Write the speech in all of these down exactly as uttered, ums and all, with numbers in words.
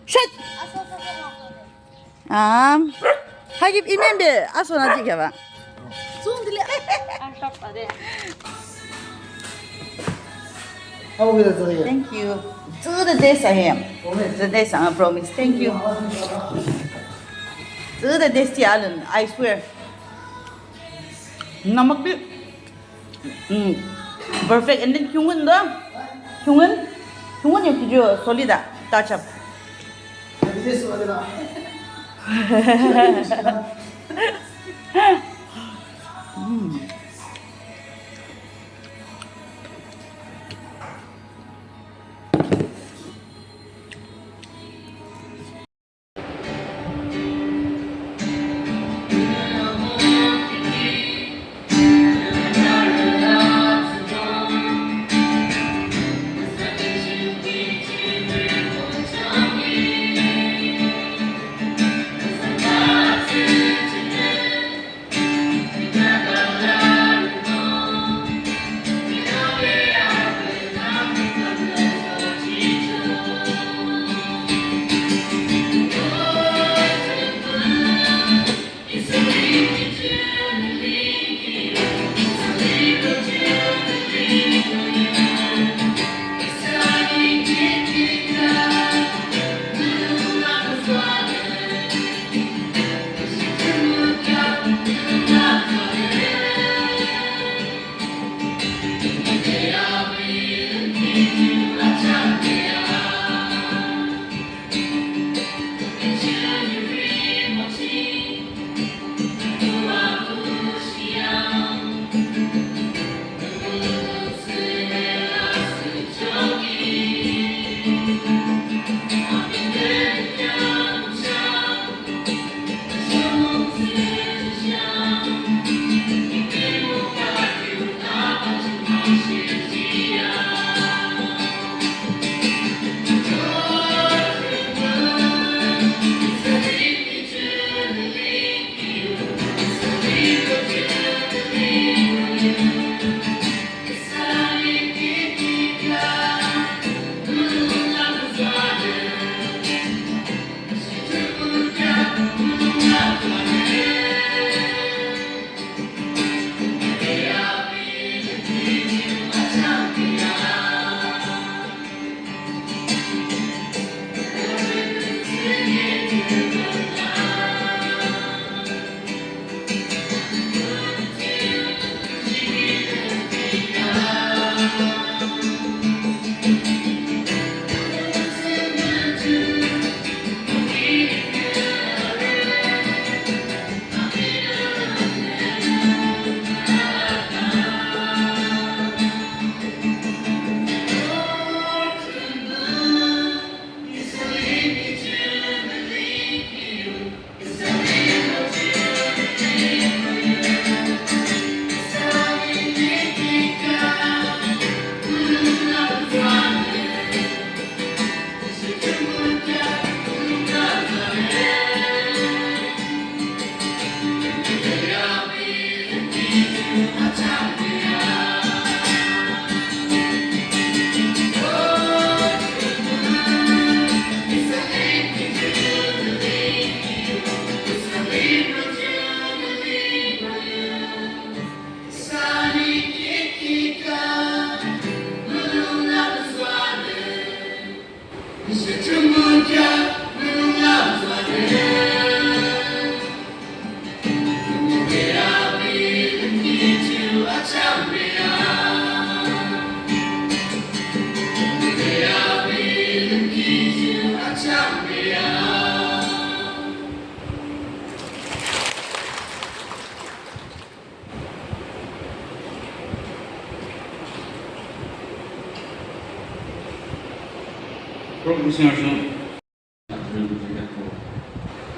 Shut. Um, hagip imembe asona jikaba. Thank you. To the days I am. The days I promise. Thank you. To the days I learn. I swear. Namak bi. Mm. Perfect. And then kyungun do. Kyungun. Kyungun yung kiju solid ah. Touch up. Mm.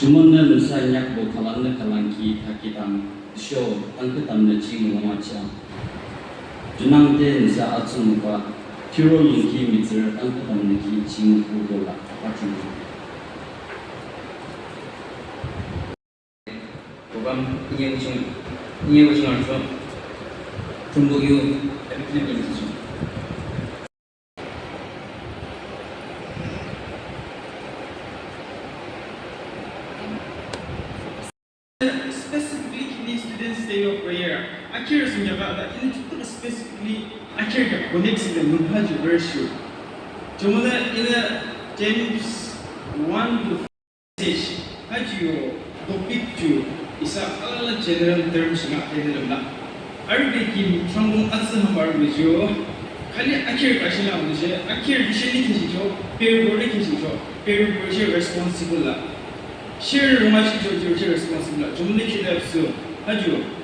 Jumonü nüsa neak bo khülangnü khülang ki thakhi tang, tüsho tangkhüh tamnü ching lung achang. Junangde nüsa atsü müba, thiyuro lungki mihtsürü tangkhüh tamnü ki ching kudola, pachung. Program nyengchung Niye wajing arjo. Chumbo yu, epiphany benediction. Specifically, kini students day of prayer. Akhir sing ya ka, da ini chutu specifically akhir ka connect sing ya nung ha ju verse ju. Jumana ina James one to six. Ha ju yo topic ju isa alala general term sing ya ina lamna. Arübe kim changbong atsa hamar ju. Khali akhir ka sing ya ju. Akhir ki sing ni kisi ju. Peru ni kisi ju. Peru ju responsible la. Share roma shi jo jo share responsible la. Jumni shi da su. Ha ju.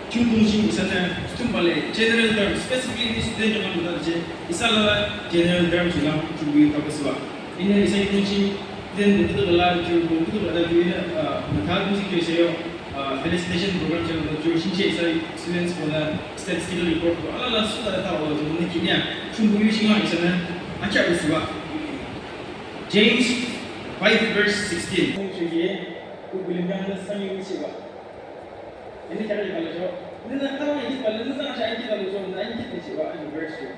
Chungkung shi isanü, chungpale general term, specifically this day jaman da je, isa la general term shi la, chungkung ka baswa. Ina isa yung shi, then the kutu la, chungkung kutu la, ju ina, uh, matha tu shi ke shayo, uh, felicitation program shi la, ju shi shi isa students for the statistical report, ala la su da ta wa, ju ni kinya, chungkung shi ma isanü, acha baswa. James five verse sixteen. Kung shi ye, ku bilim yang na sami wu shi ba. Ini kya kya lo jo. Ini na kya kya lo jo. Ini na kya kya lo jo. Na ini kya kya lo jo. Ini verse jo.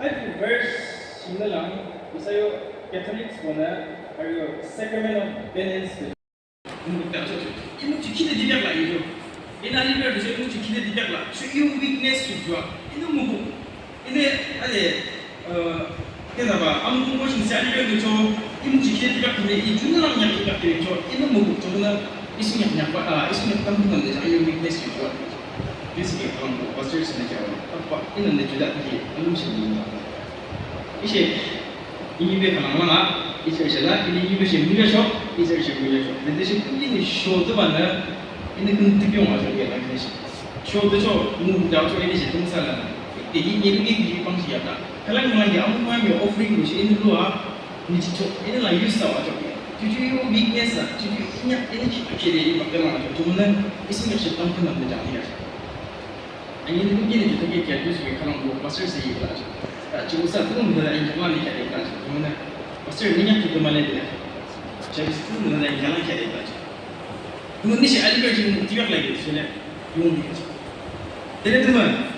Ini verse shi na lang, isa yo Catholics bona, ayo Sacrament of Penance. Ini kya jo. Ini ju khide dibiak la ini jo. Ini ali ber jo ini ju khide dibiak la. So iyo weakness ju jo. Ini mugu. Ini, ade, eh, kena ba, amu mo sing sa ni cho, imu chi khe tiba kene, i jun lang nyak tiba kene cho, ina mo cho na, isu nyak nyak ba, ah, isu nyak tam tam de, ayo weakness cho. This is from pastor sini cho. Apa, ina ne juda ki, alu sini. Ise, ini be kalang lang, ah, ise ise la, ini ini be sini be cho, ise ise be cho. Nende sini ini cho tu ba na, ini kun tibi ong aja ya la ini sini. Cho de cho, mu da cho ini sini tung sa la. Te ini ini ini pang si ya ta. Kalang malang ya, amu malang ya offering lu shi ini lu a, ni chi cho, ini la use sa wa cho. Ju ju yo weakness a, ju ju inya ini chi kere ini bak kalang cho. Cho mu na, isu ya shi tam kun nam de jang ya. Ani ini kun kene ju ta ke kya ju shi kalang lu pastor si ya la cho. Ta chi usa tu mu da ini kalang ni kya de la cho. Cho mu na, pastor ni ya ki tu ma le de. Cha is tu mu da ini kalang kya de la cho. Nung ni shi aliber jing tiwak lagi shile, yung di. Tele tema,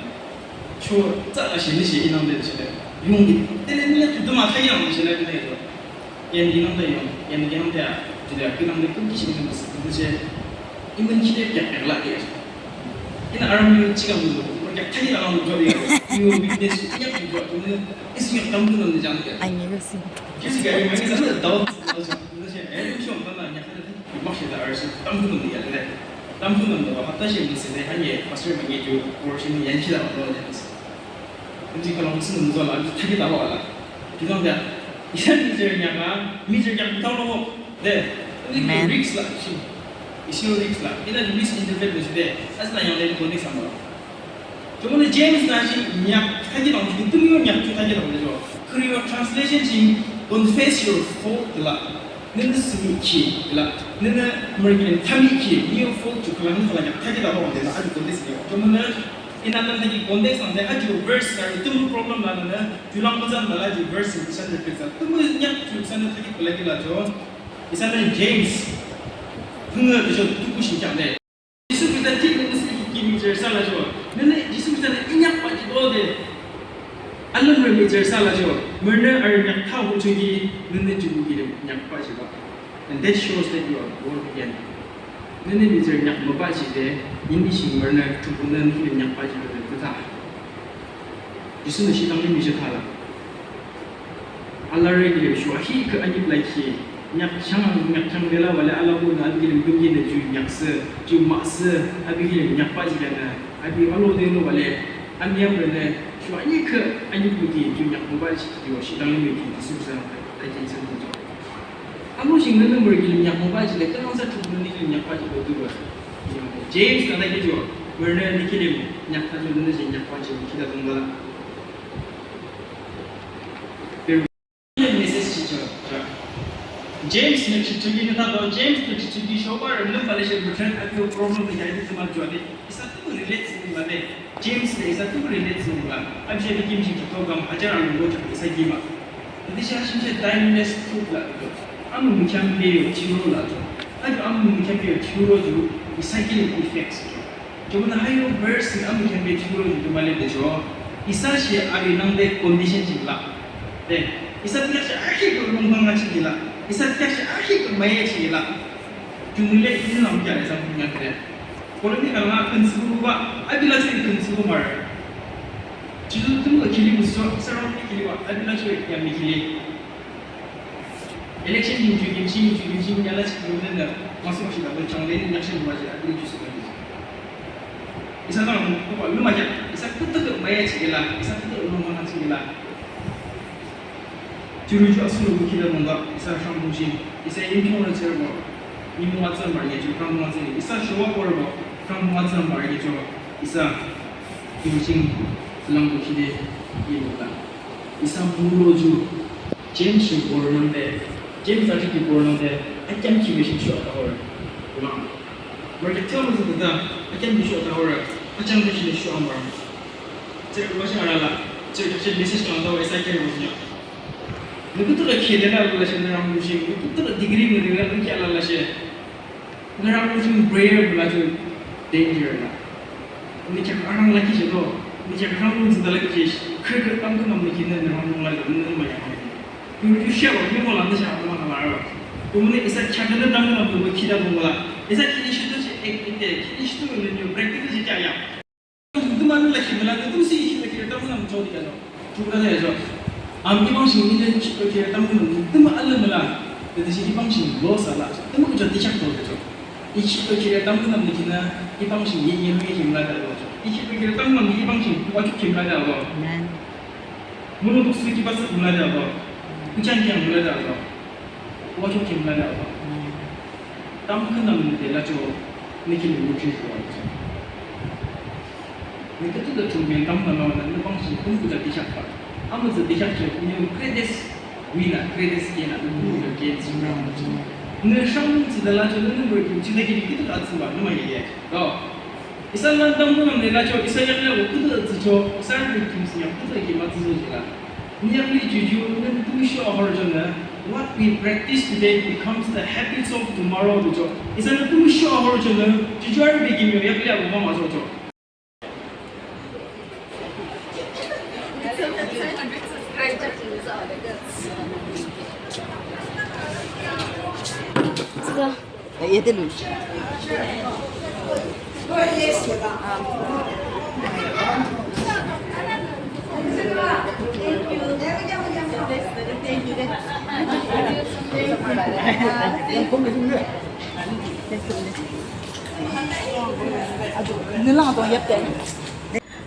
cho tsa la shi ni shi inang de shile, yung di. Tele ni ya tu tema thai yang shile ni de. Yan inang de yung, yan inang de, jile inang de kun ki shi ni shi, imen shi de kya kya la de. Ina aram yung chikang du, kya thai la lang jo de. Yung weakness, yang tu jo, tu ni, is yang tam tu ni jang de. Ai, ni si. Kisi gari mai ni sana dao, dao, ni shi, eh, yung shong tan na, yang Mak shi da arsi, tamkhunung di ya le. Tamkhunung da, hapta shi mi sene, hanye, pastor ma nye ju, or shi ni yan shi da lo ne. Mji kalang shi nung zo la, thagi da lo la. Ki dong da, isan mi jer nya ka, mi jer nya ka lo. De, ini risk la, shi. Isi risk la. Ina misinterpret mi shi de. Asla yang le ko ni sama. Jomone James na shi nyak thagi dong, ju tumi yo nyak ju thagi dong de jo. Korea translation shi confess your fault la. Nene simi ki la. Nene mergin thami ki, ni yo fault ju kala ni kala nyak thagi dong de la, aju context ni. Jomone ina nan thagi context nan de aju verse na, tumi problem la nene, ju lang mazan la la ju verse ni san de pizza. Tumi nyak ju san de thagi kala ki la jo. Isan de James. Tunga de jo tuku shi chang de. Jisu Khrista thik nung siki ki mihtsürü sa la jo. Nene Jisu Khrista ne inyak pa jibo de. Alümrü mihtsürü sa la jo. Mürnü arü nyak tha hu choki nene jubu ki de nyak pa jibo. And that shows that you are born again. Nene mihtsürü nyak müba jide, ini shi mürnü jubu nene ki de nyak pa jibo de tha. Jisu ne shitang ni mi shi tha la. Alarü kilim shuwa hi kü anip lakhi, nyak chang, nyak chang lela wale alabonü api kilim bingine ju nyaksü, ju mahsü, api kilim nyakba jikyanü, api alo denu wale, amyamrünü, shuwa hi kü anip luki, ju nyak mobile shi, ju shitang ni ki, Jisu sa, akin sa ju. Amo shing nene mürü kilim nyak mobile jile, künang sa ju nene kilim nyakba jile, ju ba. James kata ki ju, mürü nene kilim nyak ta ju nene shi nyakba jile, kita tong bala. Message teacher. James ne teacher ki ne ta do, James ne teacher ki shoba rem lem bale she return api o problem ne jai de tuma jua de. Isa tu relate sing bale. James ne isa tu relate sing bale. Abi she bikim shi to gam hajar anu go cha isa gima. Adi she hashin she timeless truth la do. Amu mukyam be yo chiro la do. Api amükheambe thiyuro ju, isa kilim effects. Jumonü ha yo verse amükheambe thiyuro ju tümü le de cho, isa she api nangde condition ching la. De, isa tüshe ahi ko lungkang ching la, isa tüshe ahi ko maya ching la. Jumüle inü nangke isa punya kre. Koloni kala künsi kuba, api la cho künsi kumar. Jisu tümü kili muso, isa rong kili ba, api la cho yamli kili. Election ni ju, election ni ju, election ni ala chiklo nena, maso maso da, chang le ni election ni waje, adi ju sima ni. Isa na mo, ko pa, luma ja, isa kutu ke maya chikela, isa kutu ke luma na chikela. Juru ju asu lo kila mo da, isa shang mo shi, isa yin chong na chero mo, ni mo atsa mar ye ju, kang mo atsa, isa showa koro mo, kang mo atsa mar ye ju, isa, yin ching, lang mo kide, ye mo da. Isa mulo ju, James ju bornangde, James aji ki bornangde, akyam ki mission shu ata hor. Lang. Merke tell me the, akyam ki shu ata hor, akyam ki mission shu amar. Che, wa shi arala, che, che message kan ta wa isa ke mo nya. Nü kutu la khede na la shi, nü ram shi, nü kutu la degree nü la nü kya la la shi. Nü ram nü ching prayer bula ching danger la. Nü kya arang la ki shi do. Nü kya arang nü zin da la ki shi. Kre kre tam künam nü ki nü ram nü la nü nü ma ya ma. Yu yu shi wa yu mo la nü shi ma la la. Yu nü isa kya nü tam künam nü ki da mo la. Isa ki shi do shi ek ek ki shi do nü nü practical shi kya ya. Tümü anü la ki müla, tümü si ki la ki tam künam jodi kano. Jukra da ya jo. Am ibang sing ni ki la ki tam künam, tümü alü müla. Tümü si ibang sing lo sa la. Tümü kujo di chak to jo. Iki to ki la tam künam ni ki na, ibang sing ni ni ki müla da lo jo. Iki to ki la tam künam ni ibang sing, wa ki müla da lo. Amen. Munu tu si ki ba sa müla da lo. Kuchan ki müla da lo. Wa ki müla da lo. Amen. Tam künam ni de la jo, ni ki ni mu ji jo. Nü kutu de chungbe tam künam nü nü bang shi kum kuta dikak ba. Amütsü dikak shi nü greatest winner, greatest gainer, nü kutu de gain shi na. Nü shang tsü de la cho nü nü bro kim chi de ki kutu de atsü ba nü ma ye ye. Go. Isa la tam künam nü la cho, isa yang la kutu de atsü cho, isa bro kim si yang kutu de ki ma tsü so ji la. Nü yang li ju ju nü tümü shu ahor cho nü, what we practice today becomes the habits of tomorrow cho. Isa nü tümü shu ahor cho nü, ju ju arü be kim yo yang li abu ma ma cho cho. Nülang to yapte.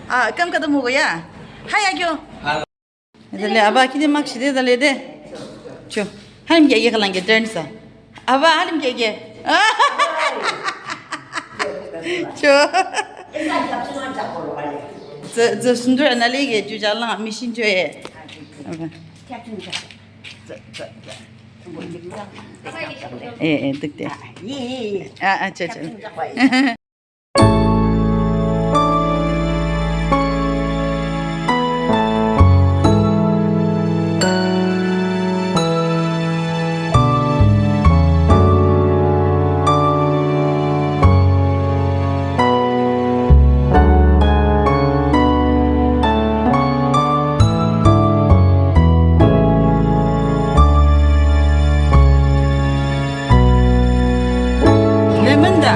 Ah, kam kata mo ko ya. Hai, akyo. Dale, aba, kini mak shide, dale de. Cho. Halim ke ye kalang ke turn sa. Aba, halim ke ye. Cho. Zo, zo sundur anali ke, ju jalang, machine cho ye. Aba. Eh, eh, tuk de. Ah, ah, cho, cho. Lemon da.